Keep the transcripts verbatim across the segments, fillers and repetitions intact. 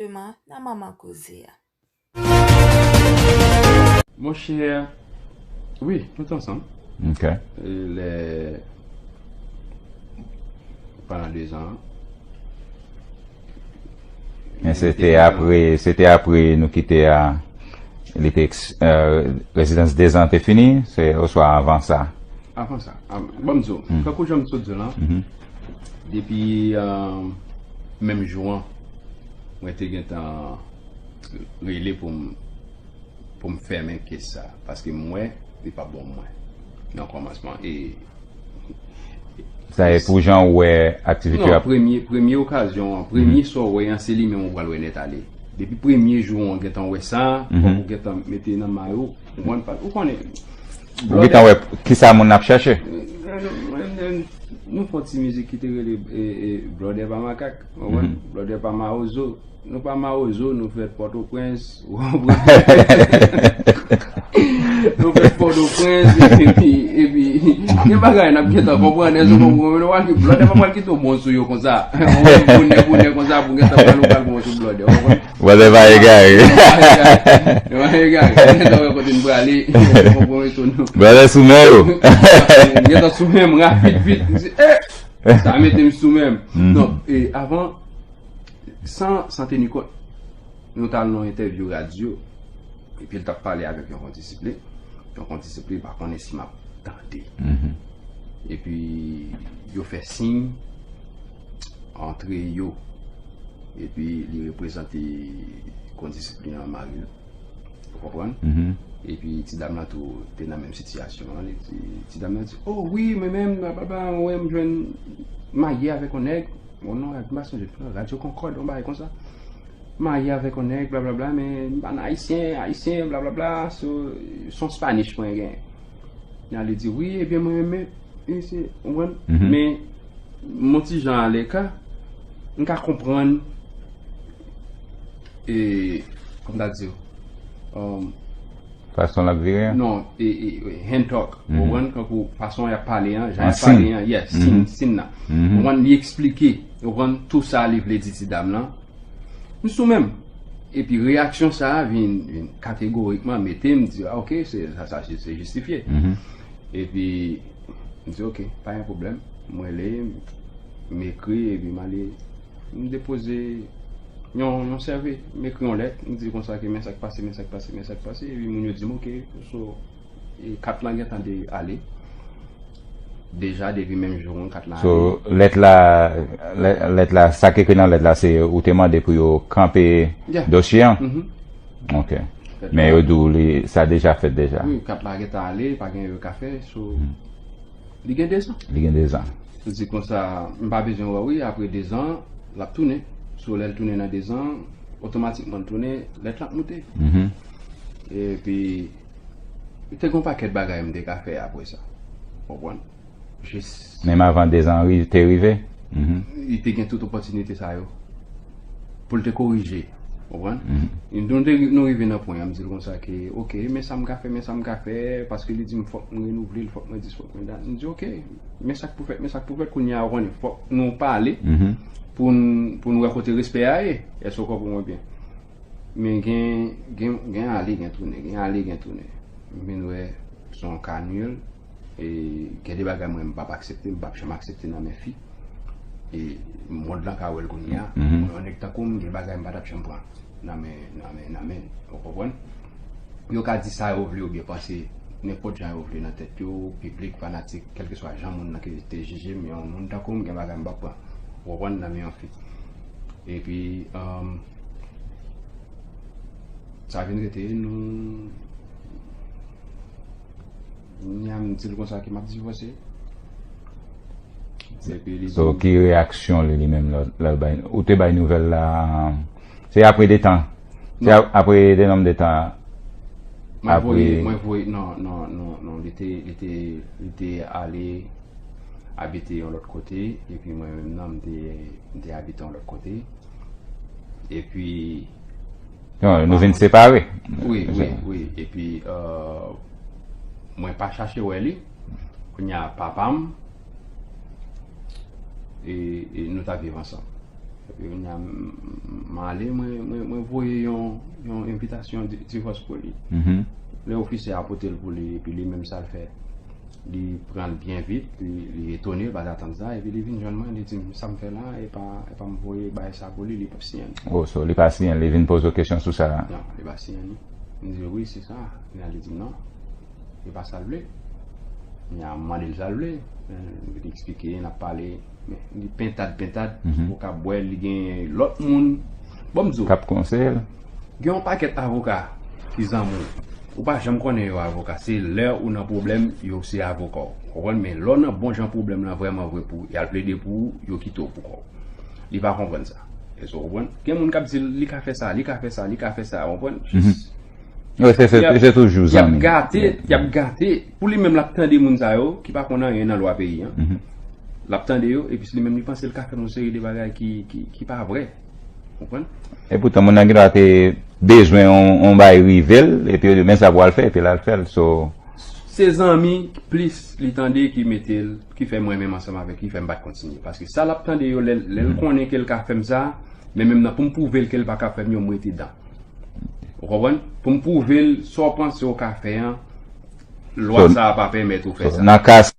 Dema nan Manman Koze a. Monchè, wi, nou t ansanm. Ok. E lè, pandan dezan an. Men se te apre, se te apre nou kite a, li te eks-, euh, rezidans dezan te fini, se, oswa avan sa? Avan sa. Ban m di w, tankou jan m sot di w lan, depi, euh, menm jou an, mwen te gentan rele pou m, pou m fèmen kes sa, paske m wè li p ap bon pou mwen nan kòmansman. E sa e pou jan w wè aktivite yo ap. Non, premye, premye okazyon an, premye sa w wè an, se li menm ou pral wè nèt ale. Depi premye jou an, w gentan wè sa, fòk ou gentan mete nan may ou, ou konprann pa, ou konnen. Ou gentan wè kisa moun ap chache. Nou fè yon ti mizik ki te rele, e, e, Blòdè pa makak, ou konprann? Blòdè pa mawozo. Nou pa mawozo, nou fèt Pòtoprens, ou konprann? Nou fèt Pòtoprens, epi, epi, gen bagay n ap gentan konprann, èske w konprann? Blòdè pa pral kite yon bon sou yo konsa. Bonè, bonè konsa, pou gentan pral, ou pral bon sou Blòdè, ou konprann? Blòdè pa egare. Yo pa egare. Yo pa egare. Gentan wè kote n prale. Yo konprann tou nou. Blòdè sou men yo. Gentan sou men m, rapid, vit. M di, eh! Sa mete m sou men m. Non, e avan, san, san teni kont, nou t al nan yon entèvyou radyo, epi l t ap pale avèk yon kondisip li. Yon kondisip li pa konnen si m ap tande. Epi, yo fè siy antre yo. Epi, li reprezante kondisip li an, mari l. Ou konprann? Epi, ti dam nan tou te nan menm sitiyasyon an. Li di, ti dam nan di, "Oh, wi, mwen menm, blablabla, mwen, m jwenn marye avèk yon nèg." Bon, non, m pa sonje, Radyo Concorde, yon bagay konsa. Marye avèk yon nèg, blablabla, men m pa nan ayisyen, ayisyen, blablabla, so, se yon Spanish mwen gen. Nan li di, "Wi, ebyen, mwen renmen, e se, ou konprann?" Men, m yon ti jan aleka, m ka konprann, e, kòman ta di, um, fason l ap vire an? Non, e, e, e, hand talk, ou konprann, kankou fason y ap pale an, jan y ap pale an, yes, sin, sin nan. Ou konprann, li eksplike, ou konprann, tou sa li vle di ti dam nan. M sou men m. Epi reyaksyon sa a vin, vin kategorikman mete m di, "Ah, ok, se, sa, sa, se, se jistifye." Epi, m di, "Ok, pa gen pwoblèm." M rele, m ekri, epi m ale, m depoze yon, yon sèvi. M ekri yon lèt, m di konsa ke men sa k pase, men sa k pase, men sa k pase. Epi moun yo di m, "Ok, so, e kat lan gentan de ale." Deja, depi menm jou an, kat lan ale. So, lèt la, lè-, lèt la, sa k ekri nan lèt la, se ou te mande pou yo kanpe dosye an? Ok. Men yo di w li, sa deja fèt deja. Wi, kat la gentan ale, pa gen yo ka fè, so, li gen dezan. Li gen dezan. Li di konsa, m pa bezwen wè w, wi, apre dezan, l ap tounen. So, lè l tounen nan dezan, otomatikman l tounen, lèt la ap moute. Epi, te gen yon pakèt bagay m te ka fè apre sa. Konprann? Jis. Menm avan dezan ri-, te rive? Li te gen tout opòtinite sa yo. Pou l te korije. Konprann? Nou te, nou rive nan pwen an, m di l konsa ke, "Ok, men sa m ka fè, men sa m ka fè," paske li di m, "Fòk m renouvle l, fòk mwen dis, fòk mwen dat." M di, "Ok, men sa k pou fèt, men sa k pou fèt, kounye a, ou konnen, fòk nou pale pou n, pou n wè kote respè a ye." Èske w konprann mwen byen? Men gen, gen, gen ale, gen tounen, gen ale, gen tounen. M vin wè se yon ka nil. E gen de bagay mwen m p ap aksepte, m p ap janm aksepte nan men fi. E mond lan ka wè l kounye a. Mwen, yon nèg tankou m, gen bagay m pa t ap janm pran nan men, nan men, nan men l. Ou konprann? Yo ka di sa yo vle oubyen panse nenpòt jan yo vle nan tèt yo, piblik, fanatik, kèlkeswa jan moun nan te jije m, yon moun tankou m, gen bagay m p ap pran. Ou konprann? Nan men yon fi. Epi, um, sa vin rete, nou, kounye a, m di l konsa ke m ap divòse. Epi li di m. So, ki reyaksyon li, li menm, lè, lè l bay, ou te bay nouvèl la, se apre de tan? Se ap-, apre de nonm de tan? Mwen voye, mwen voye, non, non, non, non, li te, li te, li te ale abite yon lòt kote, epi mwen menm nan, m te, m te abite yon lòt kote. Epi. Non, nou vin separe. Wi, wi, wi. Epi, euh, mwen pa chache wè li. Kounye a, papa m, e, e nou t ap viv ansanm. Kounye a, m ale, mwen, mwen, mwen voye yon, yon envitasyon di- divòs pou li. Lè ofisyè a pote l pou li, epi li menm sa l fè, li pran l byen vit, li, li etone, l pa t atann sa, epi li vin jwenn mwen, li di m, "Sa m fè la, e pa, e pa m voye bagay sa pou li, li p ap siyen l." Oh, so li pa siyen l, li vin poze w kesyon sou sa. Non, li pa siyen li. M di l, "Wi, se sa." Kounye a, li di m, "Non, e pa sa l vle." Kounye a, m mande l sa l vle. Li eksplike, n ap pale. Men, li pentad, pentad, avoka bwè, li gen lòt moun. Bon, m di w, k ap konseye l. Gen yon pakèt avoka ki zanmi w. Ou pa janm konnen yo avoka. Se lè ou nan pwoblèm, yo se avoka w. Ou konprann? Men lè w nan bon jan pwoblèm lan vrèman vre pou y al plede pou ou, yo kite w pou kò w. Li pa konprann sa. Èske w konprann? Gen moun k ap di l, li ka fè sa, li ka fè sa, li ka fè sa, ou konprann? Jis Wi, se, se, y ap, se toujou y ap zanmi. Gate, y ap gate. Pou li menm, l ap tande moun sa yo ki pa konn anyen nan lwa peyi an. L ap tande yo, epi li menm li panse l ka fè yon seri de bagay ki, ki, ki pa vrè. Konprann? E poutan, moun nan gendwa te bezwen yon, yon bagay rive l, epi yo di, "Men sa pou al fè," epi l al fè l. So, se zanmi plis li tande ki mete l, ki fè mwen menm ansanm avèk li, fè m pa t kontinye. Paske sa l ap tande yo, lè, lè l konnen ke l ka fè m sa, men menm nan pou m pwouve l ke l pa ka fè m yo, m rete dan. Ou konprann? Pou m pwouve l, sa w panse w ka fè an, lwa sa a pa pèmèt ou fè sa. Nan ka sa.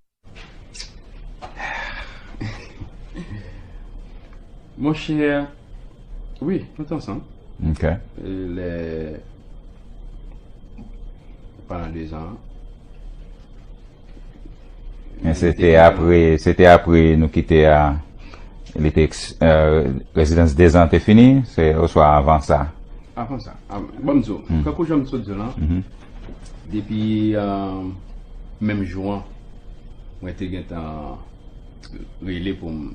Monchè, wi, nou te ansanm. Ok. E lè, pandan de zan, Men se te apre, se te apre nou kite a, li te, eh, rezidans de zan te fini, se, oswa avan sa? Avan sa. Avan, bon, m di w, kankou jan m sot di w lan, depi, eh, menm jou an, mwen te gentan rele pou m,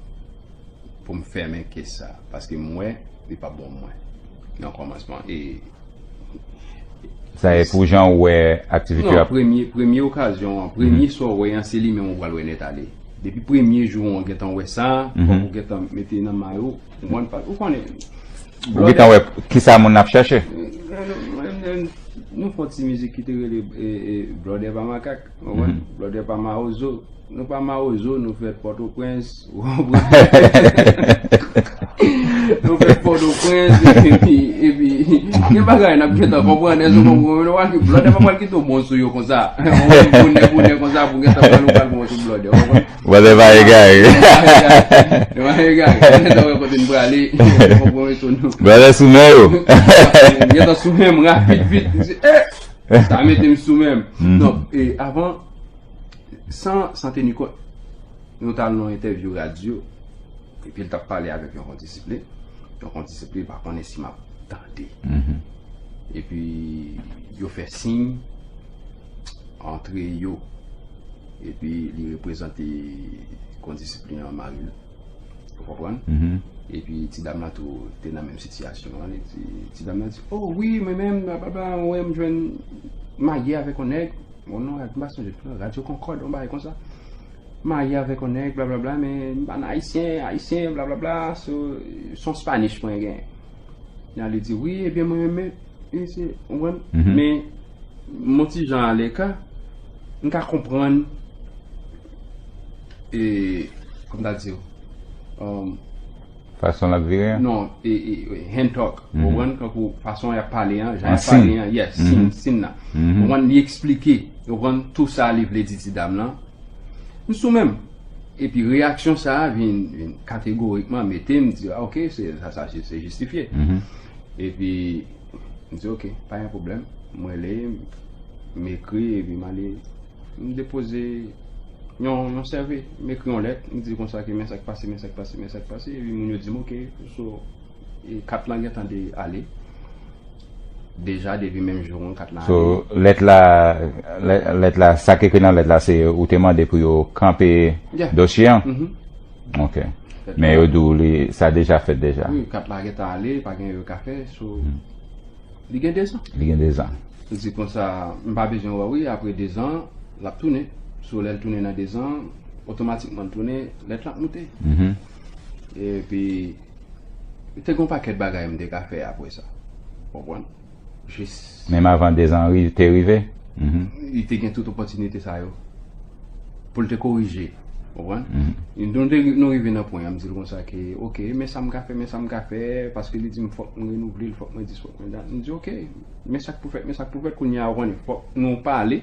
pou m fèmen kes sa. Paske m wè, li p ap bon mwen. Nan kòmansman. E Sa e pou jan ou wè aktivite yo ap. Non, premye, premye okazyon an, premye sa w wè an, se li menm ou pral wè nèt ale. Depi premye jou an, ou gentan wè sa, fòk ou gentan mete nan may ou, ou konn pa, ou konnen. Ou gentan wè kisa moun ap chache. Nou fè yon ti mizik ki te rele, e, e, Blòdè pa makak, ou konprann? Blòdè pa mawozo. Nou pa mawozo, nou fèt Pòtoprens, ou konprann? Nou fèt Pòtoprens, epi, epi, gen bagay n ap gentan konprann, èske w konprann? Nou pral ki-, Blòdè pa pral kite w bon sou yo konsa. Bonè, bonè konsa, pou gentan pran nou pral bon sou Blòdè, ou konprann? Blòdè pa egare. Blòdè pa egare. Blòdè pa egare. Gentan wè kote n prale, ou konprann, sou nou. Blòdè sou men yo. Gentan sou men m, rapid, vit. M di, eh! Sa mete m sou men m. Non, e avan, san, san teni kont, nou t al nan yon entèvyou radyo, epi l t ap pale avèk yon kondisip li. Yon kondisip li pa konnen si m ap tande. Epi, yo fè siy antre yo. Epi, li reprezante kondisip li an mari l. Ou konprann? Epi, ti dam nan tou te nan menm sitiyasyon an. Li di, ti dam nan di, "Oh, wi, mwen menm, blablabla, mwen, m jwenn marye avèk yon nèg." Bon, non, m pa sonje, Radyo Concorde, yon bagay konsa. Marye avèk yon nèg, blablabla, men m pa nan ayisyen, ayisyen, blablabla, se yon Spanish mwen gen. Nan li di, "Wi, ebyen, mwen renmen, e se, ou konprann?" Men, m yon ti jan aleka, m ka konprann, e, kòman ta di, um, fason l ap vire an? Non, e, e, e, hand talk, ou konprann? Kankou fason y ap pale an, jan y ap pale an, yes, sin, sin nan. Ou konprann? Li eksplike, ou konprann, tou sa li vle di ti dam nan. M sou men m. Epi reyaksyon sa a vin, vin kategorikman mete m di, "Ah, ok, se, sa, sa, se, se jistifye." Epi, m di, "Ok, pa gen pwoblèm." M rele, m ekri, epi m ale, m depoze yon, yon sèvi. M ekri yon lèt, m di konsa ke men sa k pase, men sa k pase, men sa k pase. Epi moun yo di m, "Ok, so, e kat lan gentan de ale." Deja, depi menm jou an, kat lan ale. So, lèt la, lè-, lèt la, sa k ekri nan lèt la, se ou te mande pou yo kanpe dosye an? Ok. Men yo di w li, sa deja fèt deja. Wi, kat la gentan ale, pa gen yo ka fè, so, li gen dezan. Li gen dezan. Li di konsa, m pa bezwen wè w, wi, apre dezan, l ap tounen. So, lè l tounen nan dezan, otomatikman l tounen, lèt la ap moute. Epi, te gen yon pakèt bagay m te ka fè apre sa. Konprann? Jis. Menm avan dezan ri-, te rive? Li te gen tout opòtinite sa yo. Pou l te korije. Konprann? Nou te, nou rive nan pwen an, m di l konsa ke, oke, men sa m ka fè, men sa m ka fè, paske li di m fòk m renouvle l, fòk mwen di, fòk mwen dat. M di, oke, men sa k pou fèt, men sa k pou fèt, kounye a, ou konnen, fòk nou pale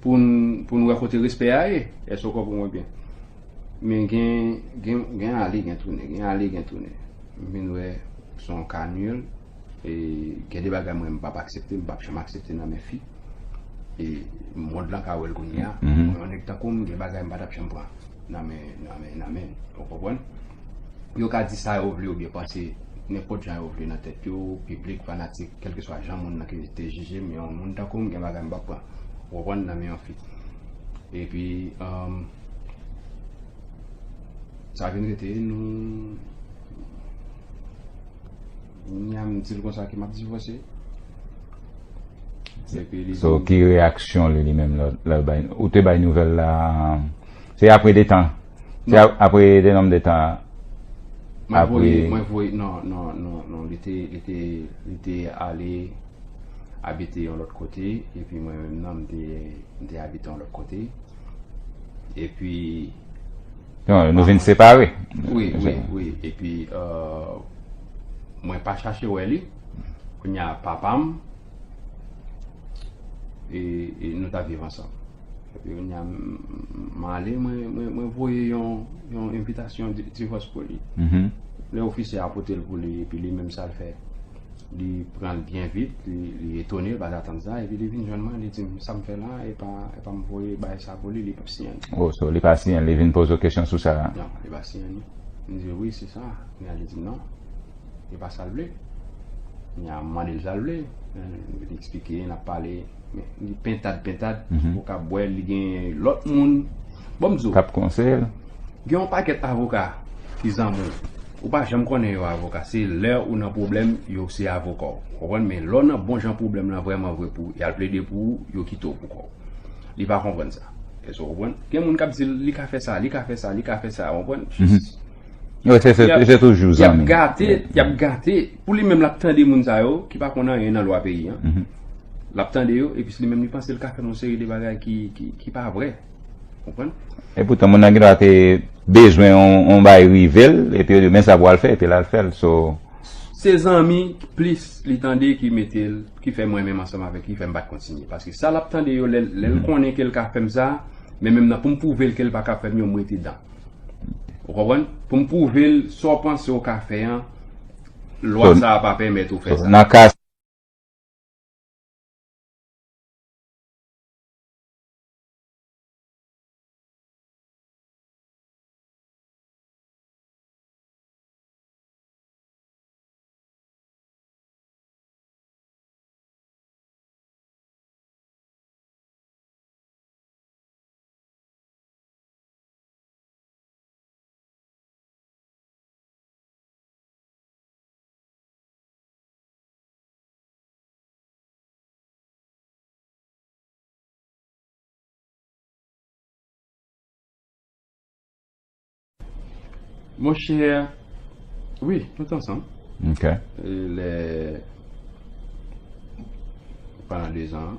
pou n, pou n wè kote respè a ye. Èske w konprann mwen byen? Men gen, gen, gen ale, gen tounen, gen ale, gen tounen. M vin wè se yon ka nil. E gen de bagay mwen m p ap aksepte, m p ap janm aksepte nan men fi. E mond lan ka wè l kounye a. Mwen, yon nèg tankou m, gen bagay m pa t ap janm pran nan men, nan men, nan men l. Ou konprann? Yo ka di sa yo vle oubyen panse nenpòt jan yo vle nan tèt yo, piblik, fanatik, kèlkeswa jan moun nan ki te jije m, yon moun tankou m, gen bagay m p ap pran. Ou konprann? Nan men yon fi. Epi, um, sa vin rete, nou, Kounye a m di l konsa ke m ap divòse. Epi li So, di m, ki reyaksyon li, li menm, lè, lè l bay, ou te bay nouvèl la, se apre de tan, se Non. a- apre de nonm de tan, Mwen apre voye, mwen voye, non, non, non, non, li te, li te, li te ale abite yon lòt kote, epi mwen menm nan, m te, m te abite yon lòt kote. Epi Non, nou vin separe. Wi, wi, wi. Epi, euh, mwen pa chache wè li. Kounye a, papa m, e, e nou t ap viv ansanm. Epi kounye a, m, m ale, mwen, mwen, mwen voye yon, yon envitasyon di- divòs pou li. Lè ofisye a pote l pou li, epi li menm sa l fè. Li pran l byen vit, li, li etone, l pa t atann sa, epi li vin jwenn mwen, li di m, "Sa m fè la, e pa, e pa m voye bagay sa pou li, li p ap siyen." Oh, so li pa siyen, li vin poze w kesyon sou sa? Non, li pa siyen, non. M di, "Wi, se sa." Men li di m, "Non, e pa sa l vle." Kounye a, m mande l sa l vle. Li eksplike, n ap pale, men li pentad, pentad, ou ka bwè, li gen lòt moun. Bon, m di w, K ap konseye l. Gen yon pakèt avoka ki zanmi w. Ou pa janm konnen yo avoka. Se lè ou nan pwoblèm, yo se avoka w. Ou konprann? Men lè w nan bon jan pwoblèm lan vrèman vre pou y al plede pou ou, yo kite w pou kò w. Li pa konprann sa. Èske w konprann? Gen moun k ap di l, li ka fè sa, li ka fè sa, li ka fè sa, ou konprann? Wi, se, se, Y ap, se toujou y ap zanmi. gate, y ap gate. Pou li menm, l ap tande moun sa yo ki pa konn anyen nan lwa peyi an. L ap tande yo, epi li menm, li panse l ka fè yon seri de bagay ki, ki, ki pa vrè. Konprann? E poutan, moun nan gendwa te bezwen yon, yon bagay rive l, epi yo di, "Men sa pou al fè," epi l al fè l. So, Se zanmi plis li tande ki mete l, ki fè mwen menm ansanm avèk li, fè m pa t kontinye. Paske sa l ap tande yo, lè, lè l konnen ke l ka fè m sa, men menm nan pou m pwouve l ke l pa ka fè m yo, m rete dan. Ou konprann? Pou m pwouve l, sa w panse w ka fè an, lwa So, sa a pa pèmèt ou fè so, sa. Nan ka Monchè, wi, nou t ansanm. Ok. E lè, pandan dezan.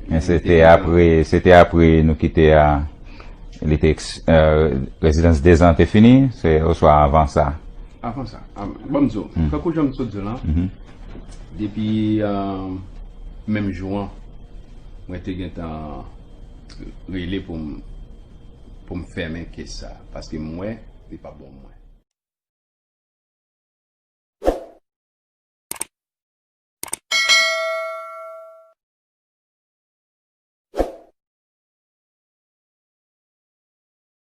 Men se te apre, se te apre nou kite a, li te eks- euh, rezidans dezan te fini, se oswa avan sa? Avan sa. Ah, bon, m di w, tankou jan m sot di w lan, depi, euh, menm jou an, mwen te gentan rele pou m, pou m fèmen kes sa, paske m wè li pa bon mwen.